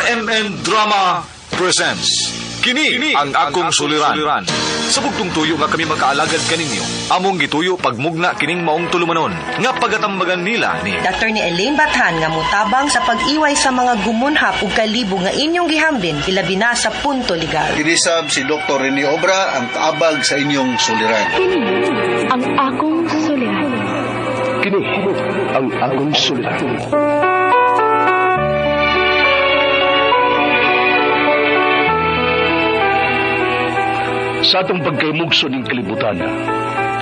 RMN Drama presents Kini ang akong suliran. Sa bugtong tuyo nga kami makaalagad kaninyo, among gituyo pagmugna kining maong tulumanon nga pagatambagan nila ni Attorney Elaine Bathan nga mutabang sa pag-iway sa mga gumunhap ug kalibog nga inyong gihambin ilabi na sa punto legal. Kinisab si Dr. Rene Obra ang kaabag sa inyong suliran. Kini ang akong suliran. Kini ang akong suliran. Sa atong pagkaymugso ning kalibutan,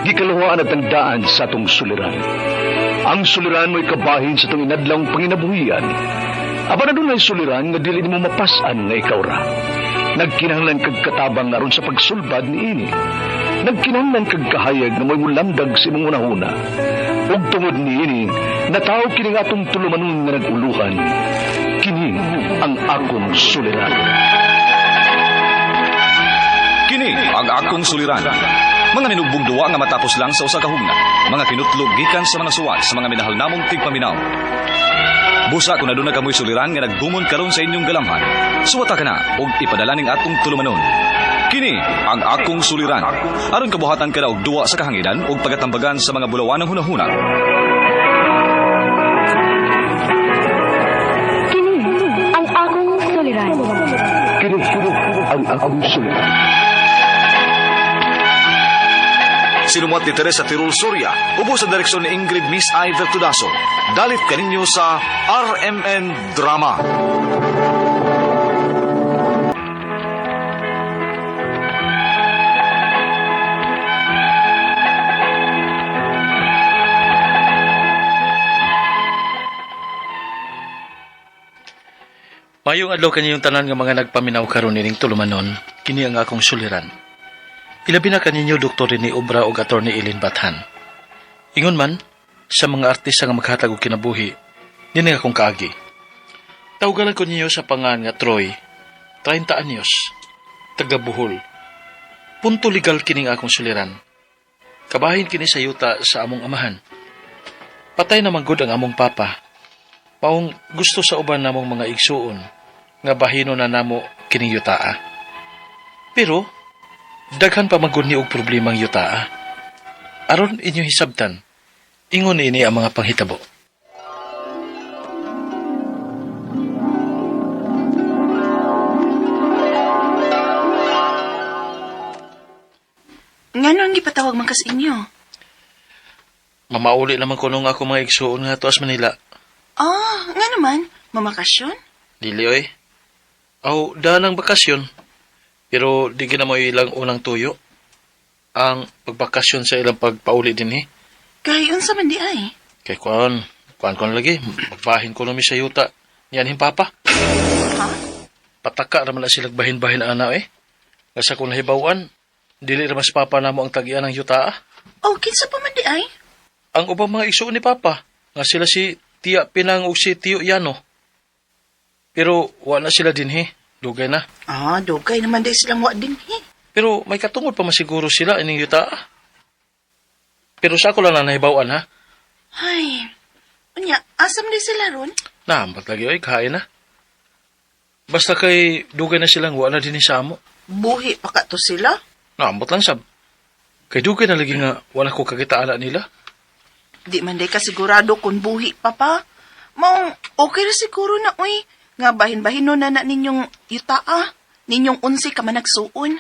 gikaluhaan at ang daan sa atong suliran. Ang suliran mo'y kabahin sa atong inadlawng panginabuhian. Apan adunay suliran nga dili nimo mapas-an nga ikaw ra. Nagkinahanglan kag katabang aron sa pagsulbad niini. Nagkinahanglan kag kahayag nga mo'y mulamdag sa imong hunahuna. Ug tungod niini, nataw kini nga atong tulumanon nga nag-uluhan. Kini ang akong suliran. Kini ang akong suliran. Mga minugbong duwa nga matapos lang sa usa ka hugna. Mga kinutlog gikan sa mga suwat sa mga minahal namong tigpaminaw. Busa kung aduna kamoy suliran nga nagdumon karon sa inyong galamhan. Suwata ka na og ipadala ning atong tulumanon. Kini ang akong suliran. Aron kabuhatan ka na og duwa sa kahanginan ug pagatambagan sa mga bulawanang hunahuna. Kini ang akong suliran. Kini ang akong suliran. Sinumuat ni Teresa Tirul Soria, ubo sa direksyon ni Ingrid Miss I. Vertudaso. Dalit kaninyo sa RMN Drama. Mayong adlaw kaninyong tanan nga mga nagpaminaw karon nining tulumanon, kini ang akong suliran. Ilabi na kaninyo Dr. Rene Obra ug Attorney Eileen Bathan. Ingon man, sa mga artista nga maghatag og kinabuhi, dinhi akong kaagi. Tawgalan ko ninyo sa pangan nga Troy, 30 anyos, taga Bohol. Punto legal kining akong suliran. Kabahin kini sa yuta sa among amahan. Patay na man gud ang among papa. Maong gusto sa uban namong mga igsuon nga bahino na namo kining yutaa. Pero daghan pa man gud ni og problemang yutaa. Aron inyong hisabtan, ingon ini ang mga panghitabo. Nganong gipatawag man kas inyo? Mamauli naman kuno nga ako mga igsuon nga tuas Manila. Ah, nga naman, mamakasyon? Dili oy. Aw, daan ang bakasyon. Pero di gina mo ilang unang tuyo. Ang pagbakasyon sa ilang pagpauli din eh. Kay unsa man di ay? Kay kuan, kuan kon lagi, magbahin ko numi sa yuta. Yan papa. Ha? Pataka raman na sila bahin-bahin ana eh. Nga sa kung nahibawan, dili ra mas papa namo ang tagian ng yuta ah. Oh, kinsa pa man di ay? Ang ubang mga igsuon ni papa, nga sila si Tia Pinang ug si Tio Yano. Pero wa na sila dinhi, dugay na. Ah, dugay naman di silang wa din he. Pero may katungod pa masiguro sila ining yuta ah. Pero sa ako lang na nahibawan ha. Ay. Unya, asam di sila ron? Naambat lagi oy, kain na. Basta kay dugay na silang wa na dinhi sa amo. Buhi pa ka to sila? Naambot lang sab. Kay dugay na lagi nga wala ko kakita ana nila. Di man di ka sigurado kung buhi pa pa. Maong okay ra siguro na uy. Nga bahin-bahin no na na ninyong yutaa. Ninyong unsi ka man nagsuon.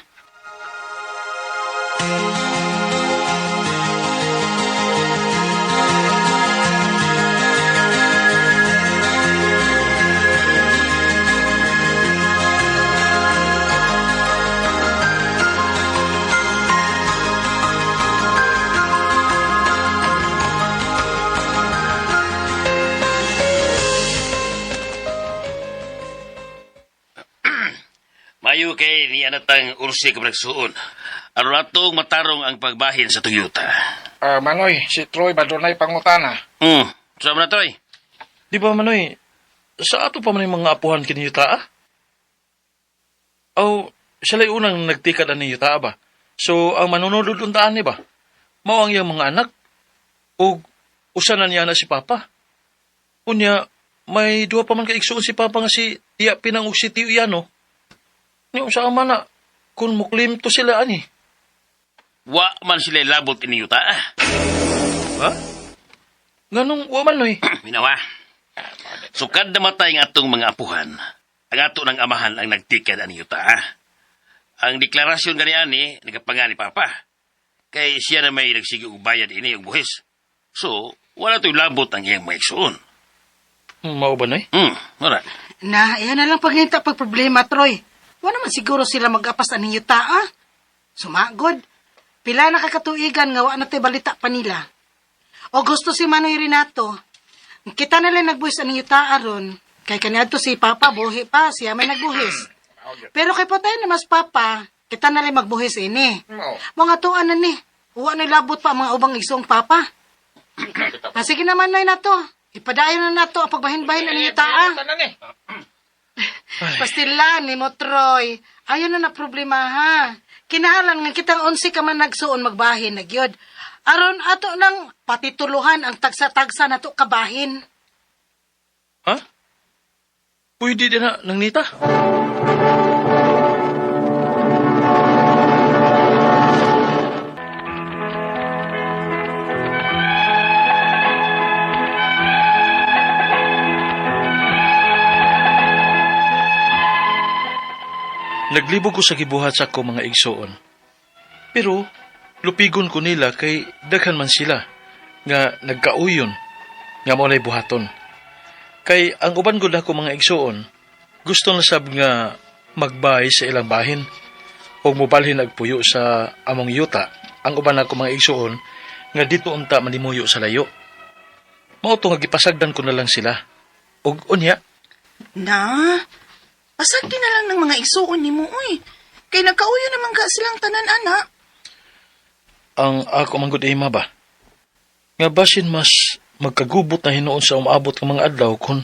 Mayo kay ni anatang ursi ka nagsuon. Aron atong matarong ang pagbahin sa Toyota. Manoy, si Troy badunay pangutana. Sama na Troy. Di ba Manoy, sa ato pa man yung mga apuhan kini yuta ah? Aw, sila yung unang nagtikad ani yuta ba? So, ang manunod untaan ni ba? Mao ang iyang mga anak. O usa na niya na si Papa. Unya, may duha pa man ka igsuon si Papa nga si Iya pinang og sitio yan, no? Ni unsa man na kung muklim to sila ani. Wa man sila labot ini yuta. Ah. Ha? Nganong wa man, Noy? Minawa. Sukad namatay ang atong mga apuhan, ang ato ng amahan ang nagtikad ani yuta. Ah. Ang deklarasyon gani ani nagapanga ni Papa. Kay siya na may nagsige og bayad ini og buhis. So, wala to'y labot ang iyang mga igsuon. Mao ba, Noy? Wala. Na, iyan na lang paghinta pag problema, Troy. Wala naman siguro sila mag-apas aning yuta, ah. Sumagod. Pila na kakatuigan nga wa na tay balita pa nila. O gusto si Manoy Renato. Kita na lang nagbuhis aning yuta aron. Kay kaniadto si Papa buhi pa, siya may nagbuhis. Pero kay patay na mas Papa, kita na lang magbuhis ini. Mga tuan na ni. Uwa na labot pa ang mga ubang igsoong Papa. Ah, sige naman, Noy, nato. Ipadayon na nato ang pagbahin-bahin aning yuta, ah. Pastila ni mo, Troy. Ayaw na na problema, ha. Kinahalan nga kitang 11 ka man nagsuon magbahin na gyud. Aron ato nang patituluhan ang tagsa-tagsa nato kabahin. Ha? Pwede din na nang nita. Naglibog ko sa gibuhat sa ako mga igsoon. Pero lupigon ko nila kay daghan man sila nga nagkauyon nga mao na'y buhaton. Kay ang uban gud ako mga igsoon, gusto na sab nga magbay sa ilang bahin o mobalhin agpuyo sa among yuta. Ang uban ako mga igsoon nga dito unta manimuyo sa layo. Mao to nga gipasagdan ko na lang sila. Og unya, Na, pasagdi na lang ng mga igsuon nimo, uy. Kay nagkauyo naman ka silang tanan, ana. Ang ako man gud ima ba? Nga basin mas magkagubot na hinuon sa umaabot nga mga adlaw kun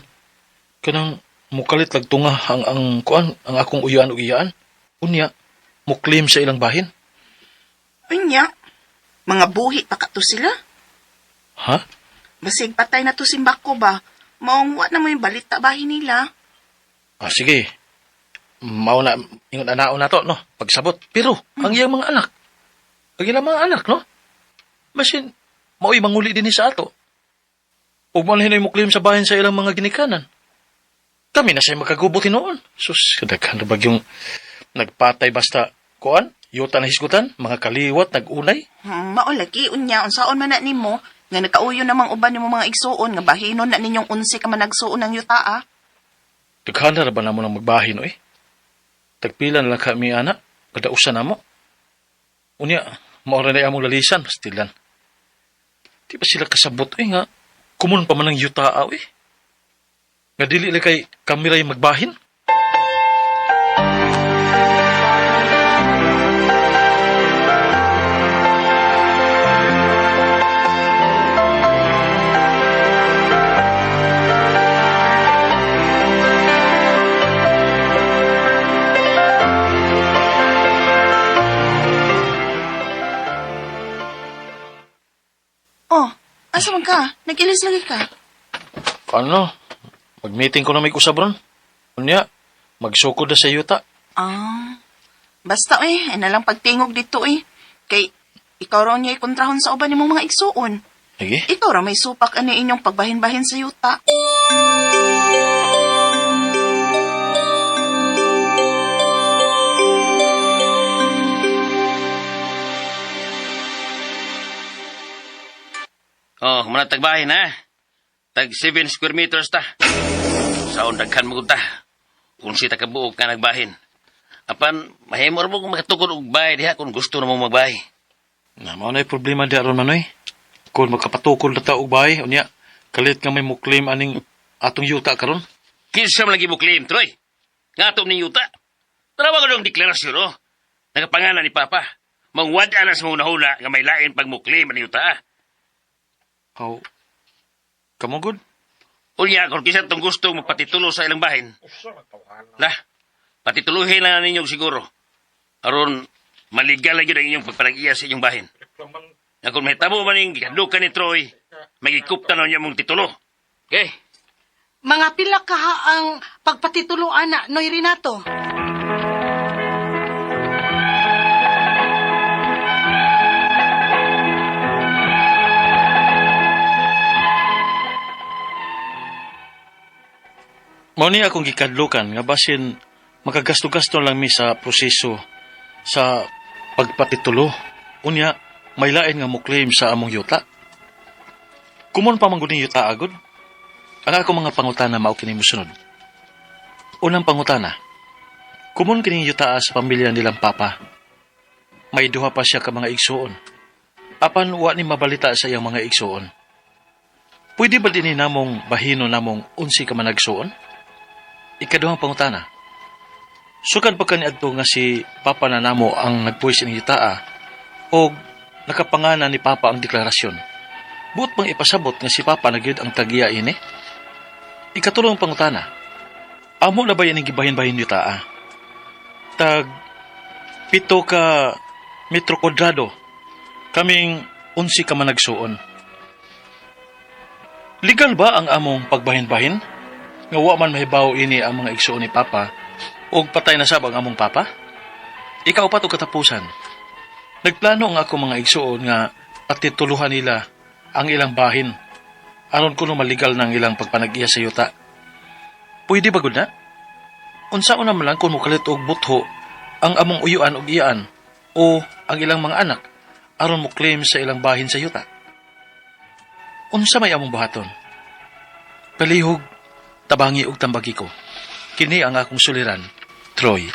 kanang mukalit lag tunga ang kuan ang akong uyaan ug iyaan. Unya, muklim sa ilang bahin. Unya, mga buhi pa ka to sila. Ha? Basig patay na to simbako ba? Maong wa na mo yung balita bahin nila. Ah, sige. Mao na ingon anao na to, no? Pagsabot. Pero ang iyang mga anak, ang ilang mga anak, no? Basin mao'y manguli din sa ato. Ug mo na hinoy muklim sa bahin sa ilang mga ginikanan. Kami na siya makagubot hinuon. Sus, kadaghan na bagyong nagpatay basta kuan, yuta na hisgutan, mga kaliwat, nagunay. Mao lagi unya unsaon man na nimo nga nagkauyo namang uban nimo mga igsuon nga bahinon na ninyong 11 ka man nagsuon ng yuta ah. Daghan na ba namo nang magbahin, oy? Tagpila na lang kami, ana. Kadausan na mo. Unya, maura na among lalisan, pastilan. Di ba sila kasabot, oy, nga kumun pa man ang yuta, oy? Nga dili lang kay kami ray magbahin? Oh, asa man ka? Nag-ilis lagi ka. Ano? Mag-meeting ko na may kusab ron. Unya, magsukod na sa yuta. Ah. Basta eh, ay nalang pagtingog dito eh. Kay ikaw raw niya ikontrahon sa uban nimong mga igsuon. Sige. Ikaw raw may supak ani inyong pagbahin-bahin sa yuta. Oh, muna tagbahin ha. Tag 7 square meters ta. Saon daghan mo ta. Kung si kabuok ka nagbahin. Apan mahimo ra mo kung makatukod og bahay diha kung gusto na mo magbahay. Na, mao na problema di aron manoy. Kung magkapatukol na ta og bahay, unya, kalit nga may muklim aning atong yuta karon. Kinsa man lagi mo claim, Troy? Nga ato ning yuta. Tanawa ko dong deklarasyon, oh. Nakapangalan ni Papa. Mangwad-an na sa mga huna nga may lain pag mo claim ang yuta. Ah. How? Kamo good? Unya, kung kinsa tong gusto magpatitulo sa ilang bahin. Na, patituluhin na ninyo siguro. Aron, maligal na yun ang inyong pagpalag-iya sa inyong bahin. Na kung mahitabo man yung gikadukan ni Troy, magikupta na niya mong titulo. Okay? Mga pila kaha ang pagpatitulo ana, Noy Renato? Mao ni akong gikadlukan nga basin makagasto-gasto lang mi sa proseso sa pagpatitulo. Unya, may lain nga mo claim sa among yuta. Kumon pa man gud ning yuta agod. Ang ako mga pangutana mao kini mosunod. Unang pangutana. Kumon kining yuta sa pamilya nilang papa. May duha pa siya ka mga igsuon. Apan wa ni mabalita sa iyang mga igsuon. Pwede ba dinhi namong bahino namong 11 ka managsuon? Ikaduhang pangutana. Sukad pa kaniadto nga si Papa na namo ang nagpuwis ining yutaa o nakapangana ni Papa ang deklarasyon. Buot bang ipasabot nga si Papa na gyud ang tagiya ini? Ikatulong pangutana. Amo na ba ining gibahin-bahin yutaa? Tag 7 ka metro kwadrado kaming 11 ka managsuon. Legal ba ang among pagbahin-bahin? Nga wa man mahibaw ini ang mga igsuon ni Papa og patay na sab ang among Papa? Ikaw pa to katapusan. Nagplano ang ako mga igsuon nga patituluhan nila ang ilang bahin aron kuno maligal ng ilang pagpanag-iya sa yuta. Pwede ba gud na? Unsaon naman lang kung mokalit og butho ang among uyuan og iyaan o ang ilang mga anak aron mo claim sa ilang bahin sa yuta? Unsa may among buhaton? Palihog, tabangi og tambagi ko. Kini ang akong suliran, Troy.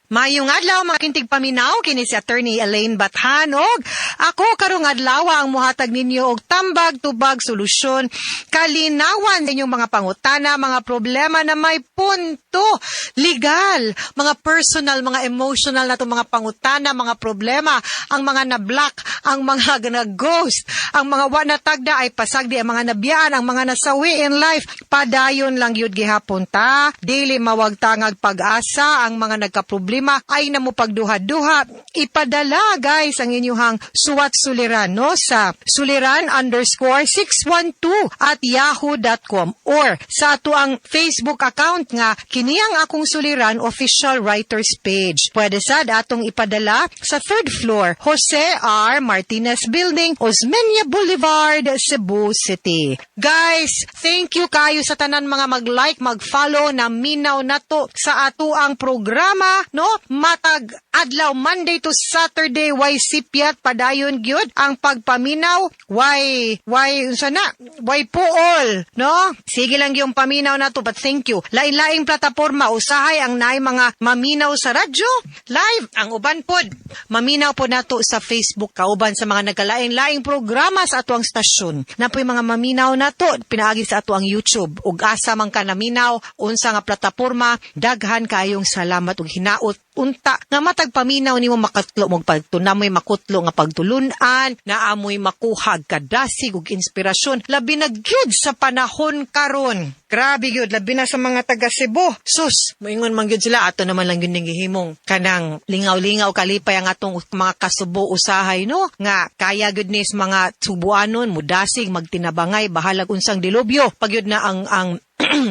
Mayong adlaw mga kintig paminaw kini si Attorney Elaine Bathanog. Ako karong adlaw ang muhatag ninyo og tambag tubag solusyon kalinawan sa inyong mga pangutana, mga problema na may punto legal, mga personal, mga emotional na itong mga pangutana, mga problema, ang mga na-block, ang mga na-ghost, ang mga wa natagda ay pasagdi, ang mga nabiyaan, ang mga nasawi in life, padayon lang yun gihapon ta. Dili mawagtangag pag-asa, ang mga nagkaproblema ay namupagduha-duha. Ipadala guys ang inyuhang suwat suliran no sa suliran_612@yahoo.com or sa ato ang Facebook account nga kini ang akong suliran official writers page. Pwede sad atong ipadala sa 3rd floor, Jose R. Martinez Building, Osmeña Boulevard, Cebu City. Guys, thank you kayo sa tanan mga mag-like, mag-follow na minaw nato sa ato ang programa no matag adlaw Monday to Saturday way sipyat padayon gyud ang pagpaminaw way way unsa na way puol no sige lang yung paminaw nato, but thank you. Lain-laing plataporma usahay ang naay mga maminaw sa radyo live, ang uban pod maminaw pod nato sa Facebook kauban sa mga nagkalain-laing programa sa ato ang stasyon. Napoy mga maminaw nato pinaagi sa ato ang YouTube ug asa man ka naminaw unsa nga plataporma, daghan kaayong salamat ug hinaot unta nga matag paminaw nimo makatlo mo pagtunamoy makutlo nga pagtulun-an naamoy makuha kadasig ug inspirasyon labi na gyud sa panahon karon. Grabe gyud labi na sa mga taga Cebu. Sus, moingon man gyud sila ato naman lang gyud ning gihimong kanang lingaw-lingaw kalipay ang atong mga kasubo usahay no nga kaya gyud nis mga Subuanon mudasig magtinabangay bahalag unsang dilubyo pag gyud na ang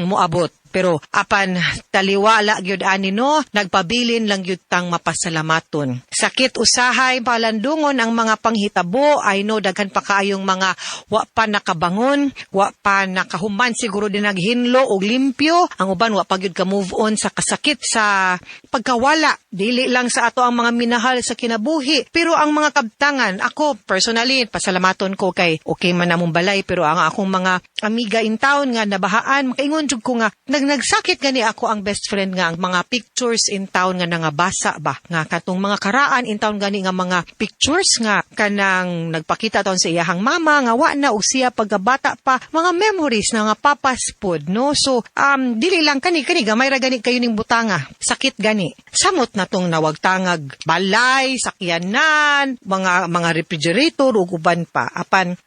moabot. Pero apan taliwala gyud ani no, nagpabilin lang gyud tang mapasalamaton. Sakit usahay palandungon ang mga panghitabo, I know daghan pa kaayong mga wa pa nakabangon, wa pa nakahuman siguro din naghinlo og limpyo, ang uban wa pa gyud ka move on sa kasakit sa pagkawala. Dili lang sa ato ang mga minahal sa kinabuhi, pero ang mga kabtangan, ako personally pasalamaton ko kay okay man among balay, pero ang akong mga amiga in town nga nabahaan, makaingon jud ko nga nagsakit gani ako ang best friend nga ang mga pictures in town nga nangabasa ba nga katong mga karaan in town gani nga mga pictures nga kanang nagpakita taon sa iyahang mama nga wa na og siya pagkabata pa, mga memories na nga papaspod no. So dili lang kani kani gamay ra gani kayo ning butanga, sakit gani samot na tong nawagtangag balay, sakyanan, mga refrigerator ug uban pa. Apan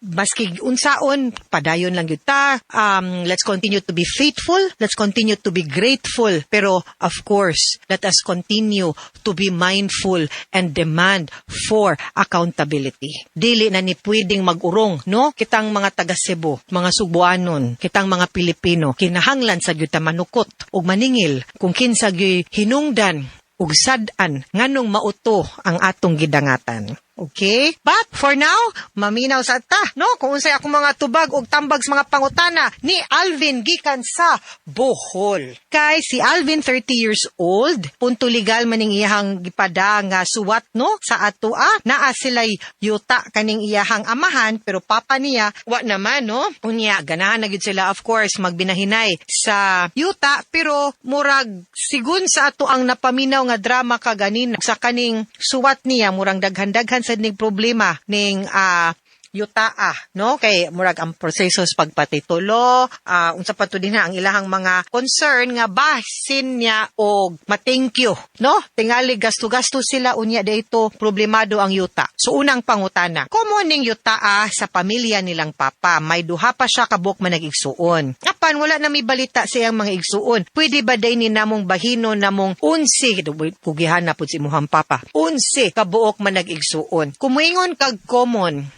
maski unsaon padayon lang gyud ta, let's continue to be faithful. faithful, let's continue to be grateful. Pero of course, let us continue to be mindful and demand for accountability. Dili na ni pwedeng mag-urong, no? Kitang mga taga Cebu, mga Sugbuanon, kitang mga Pilipino, kinahanglan sa gyud ta manukot ug maningil kung kinsa gyud hinungdan ug sad-an nganong mauto ang atong gidangatan. Okay? But for now, maminaw sa ta, no? Kung unsay akong mga tubag og tambag sa mga pangutana ni Alvin gikan sa Bohol. Kay si Alvin, 30 years old, punto legal maning iyahang gipada nga suwat, no, sa atoa. Naa sila'y yuta kaning iyahang amahan pero papa niya wa naman, no? Unya ganahan na gyud sila, of course, magbinahinay sa yuta, pero murag sigun sa ato ang napaminaw nga drama kaganin sa kaning suwat niya, murang daghan-daghan sad ning problema ning yutaa, no, kay murag ang proseso sa pagpatitulo, unsa pa to din ha, ang ilahang mga concern nga basin niya og ma-thank you, no, tingali gasto-gasto sila unya dito problemado ang yuta. So unang pangutana, common ning yutaa sa pamilya nilang papa, may duha pa siya kabuk manag-igsuon, apan wala na may balita sa iyang mga igsuon. Pwede ba day ni namong bahino namong 11 kugihan na pud si imuhang papa, 11 kabuok manag-igsuon? Kumuingon kag common,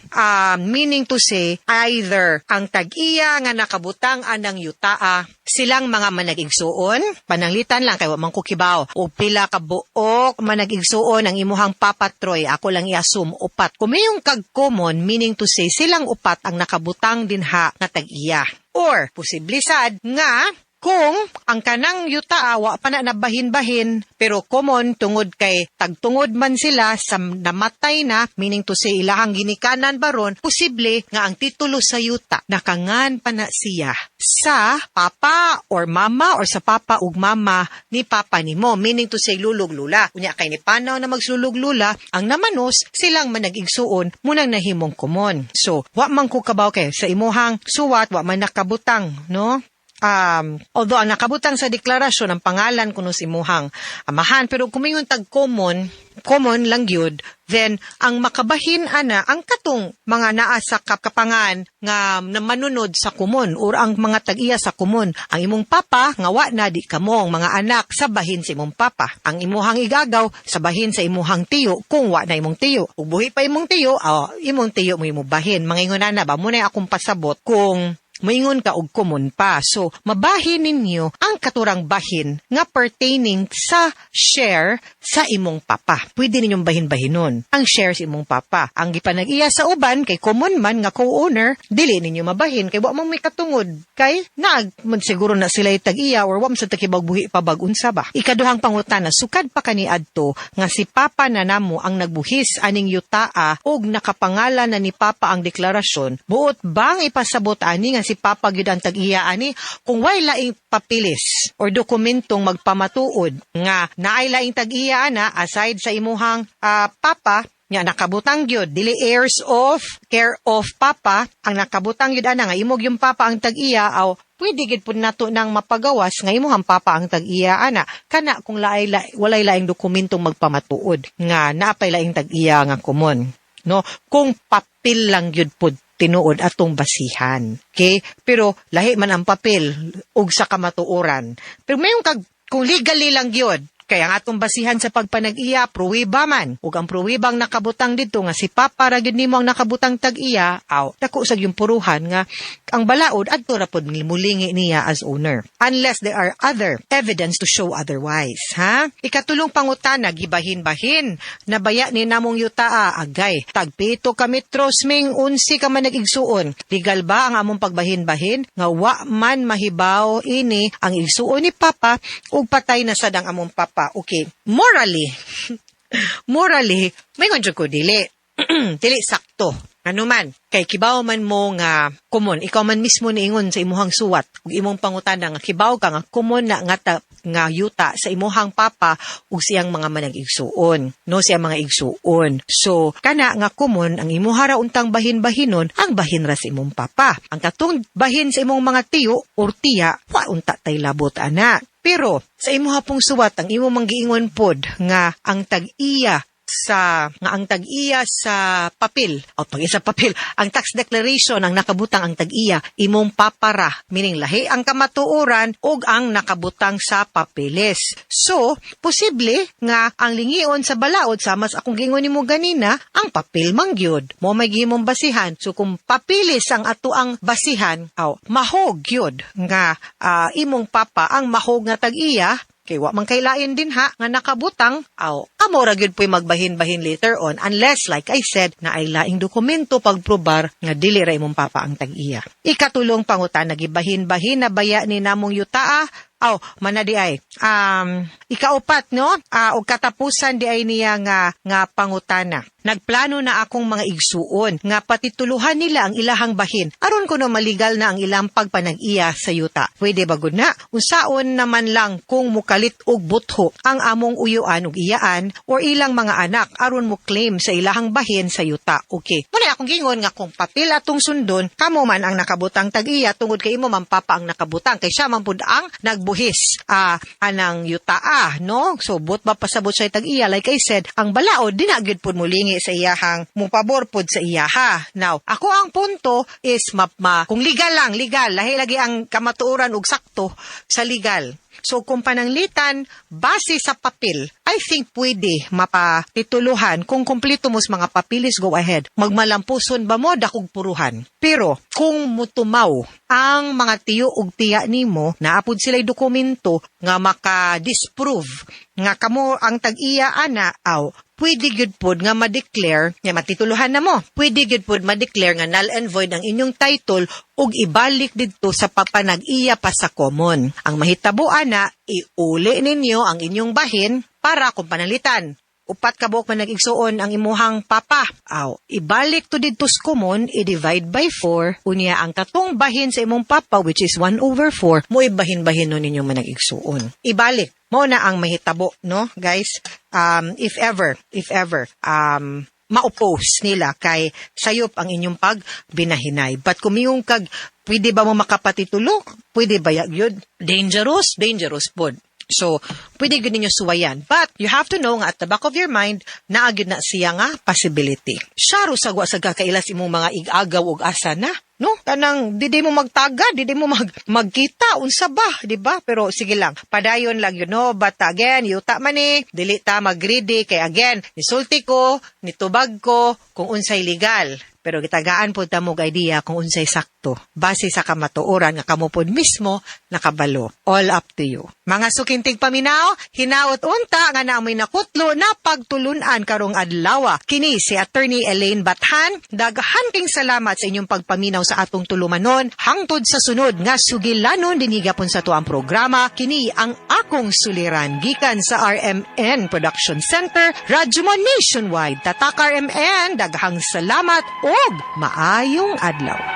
meaning to say, either ang tag-iya nga nakabutang anang yutaa, silang mga manag-igsuon, pananglitan lang kay wa man ko kibaw, o pila ka buok manag-igsuon ang imuhang papa, Troy, ako lang i-assume upat. Kung kag common, meaning to say, silang upat ang nakabutang dinha nga tag-iya. Or, posible sad nga kung ang kanang yuta wa pa na nabahin-bahin pero common tungod kay tagtungod man sila sa namatay na, meaning to say ilahang ginikanan baron, posible nga ang titulo sa yuta nakangan pa na siya sa papa or mama or sa papa ug mama ni papa nimo, meaning to say lulog lula. Unya kay ni panaw na magsulog lula ang namanos silang manag-igsuon, munang nahimong common. So wa man ko kabaw kay sa imuhang suwat wa man nakabutang, no, although ang nakabutang sa deklarasyon ang pangalan kuno si imuhang amahan, pero kung mingon tag common, common lang gyud, then ang makabahin ana ang katong mga naa sa kapangan nga na manunod sa common or ang mga tag-iya sa common. Ang imong papa nga wa na, di kamo ang mga anak sa bahin sa imong papa. Ang imuhang igagaw sa bahin sa imuhang tiyo kung wa na imong tiyo. Ug buhi pa imong tiyo, oh, imong tiyo mo imong bahin. Mga ingon na ba mo na akong pasabot kung moingon ka og common pa. So, mabahin ninyo ang katurang bahin nga pertaining sa share sa imong papa. Pwede ninyong bahin-bahinon ang share sa imong papa. Ang gipanag-iya sa uban kay common man nga co-owner, dili ninyo mabahin kay wa mo may katungod kay naag man siguro na sila tag-iya or wa man sa takibag buhi pa bag unsa ba. Ikaduhang pangutana, sukad pa kaniadto nga si papa na namo ang nagbuhis aning yutaa og nakapangalan na ni papa ang deklarasyon, buot bang ipasabot ani nga si papa gyud ang tag-iya ani? Kung way laing papilis or dokumentong magpamatuod nga naay laing tag-iya ana aside sa imuhang papa nga nakabutang gyud, dili heirs of care of papa ang nakabutang gyud ana nga imog yung papa ang tag-iya, aw pwede gid pud nato nang mapagawas nga imuhang papa ang tag-iya ana kana kung laay la, walay laing dokumentong magpamatuod nga naapay laing tag-iya nga common, no, kung papel lang gyud pud tinuod atong basihan. Okay? Pero lahi man ang papel ug sa kamatuoran. Pero mayon kag kung legally lang gyud, kaya ang atong basihan sa pagpanag-iya, pruweba man. Ug ang pruwebang nakabutang dito nga si Papa ra gyud nimo ang nakabutang tag-iya, aw, dako sa yung puruhan nga ang balaod adto ra pod mulingi niya as owner. Unless there are other evidence to show otherwise, ha? Ikatulong pangutana, gibahin-bahin. Nabaya ni namong yutaa, agay. Tagpito ka metros ming 11 ka man nag-igsuon. Legal ba ang among pagbahin-bahin? Nga wa man mahibaw ini ang igsuon ni Papa ug patay na sad ang among papa. Okay. Morally, may ko dili. Dili sakto. Ano man, kay kibaw man mo nga common, ikaw man mismo niingon sa imuhang suwat ug imong pangutana nga kibaw ka nga common na nga, nga yuta sa imuhang papa ug siyang mga manag-igsuon, no, siyang mga igsuon. So kana nga common, ang imuha ra untang bahin-bahinon ang bahin ra sa imong papa. Ang katong bahin sa imong mga tiyo or tiya, wa unta tay labot ana. Pero sa imuha pong suwat, ang imo mang giingon pod nga ang tag-iya sa nga ang tag-iya sa papel o pag sa papel, ang tax declaration, ang nakabutang ang tag-iya imong papa ra, meaning lahi ang kamatuoran og ang nakabutang sa papeles. So posible nga ang lingion sa balaod, sama sa akong gingon nimo ganina, ang papel man gyud mo may gihimong basihan. So kung papeles ang ato ang basihan, aw, mahog gyud nga imong papa ang mahog nga tag-iya kay wa man kay lain din ha nga nakabutang, aw, kamo ra gyud po'y magbahin-bahin later on, unless, like I said, na ay laing dokumento pagprobar nga dili ra imong papa ang tag-iya. Ikatulong pangutana, nagibahin-bahin na baya ni namong yutaa? Aw, mana di ay. Ikaupat, no? Og katapusan di ay niya nga pangutana. Nagplano na akong mga igsuon nga patituluhan nila ang ilahang bahin aron kuno maligal na ang ilang pagpanag-iya sa yuta. Pwede ba gud na? Unsaon naman lang kung mukalit og butho ang among uyuan ug iyaan or ilang mga anak aron mo claim sa ilahang bahin sa yuta? Okay. Muna akong gingon nga kung papel atong sundon, kamo man ang nakabutang tag-iya tungod kay imo man papa ang nakabutang kay siya man pud ang nagbuhis anang yutaa, no? So but ba pasabot siya tag-iya? Like I said, ang balaod di na gyud pud mulingi sa iyahang, mupabor pud sa iyaha. Now, ako ang punto is kung legal lang, legal, lahi lagi ang kamatuoran ug sakto sa legal. So kung pananglitan base sa papel, I think pwede mapatituluhan kung kumpleto mo sa mga papilis, go ahead. Magmalampuson ba mo, dakog puruhan. Pero kung mutumaw ang mga tiyo ug tiya nimo, naapod sila'y dokumento nga maka-disprove nga kamo ang tag-iya ana, aw, pwede gyud pod nga ma-declare nga matituluhan na mo. Pwede gyud pod ma-declare nga null and void ang inyong title ug ibalik didto sa papanag-iya pa sa common. Ang mahitabo ana, iuli ninyo ang inyong bahin para kung panalitan upat ka buok man nag-igsuon ang imuhang papa. Aw, ibalik to didto sa common, i-divide by 4, unya ang katong bahin sa imong papa, which is 1 over 4, mo ibahin-bahin nun ninyong manag-igsuon. Ibalik. Mo na ang mahitabo, no, guys? If ever, ma-oppose nila kay sayop ang inyong pagbinahinay. But kung miyong kag, pwede ba mo makapatitulo? Pwede ba yun? Dangerous? Dangerous pod. So, pwede gyud ninyo suwayan. But you have to know nga at the back of your mind, naa gyud na siya nga possibility. Siya ro sa wa sa kakailas imong mga igagaw og asa na. No? Kanang di mo magtaga, di mo magkita unsa ba, di ba? Pero sige lang, padayon lang yun, no? But again, yuta man ni, dili ta mag-greedy kay again, nisulti ko, nitubag ko kung unsay legal. Pero gitagaan po ta mo idea kung unsay sakto base sa kamatuoran nga kamo pod mismo nakabalo. All up to you. Mga suking tigpaminaw, hinaot unta nga naamoy nakutlo na pagtulunan karong adlaw. Kini si Attorney Elaine Bathan. Daghan king salamat sa inyong pagpaminaw sa atong tulumanon. Hangtod sa sunod nga sugilanon dinhi gapon sa tuang programa, kini ang Akong Suliran gikan sa RMN Production Center, Radyo Mo Nationwide. Tatak RMN, daghang salamat ug maayong adlaw.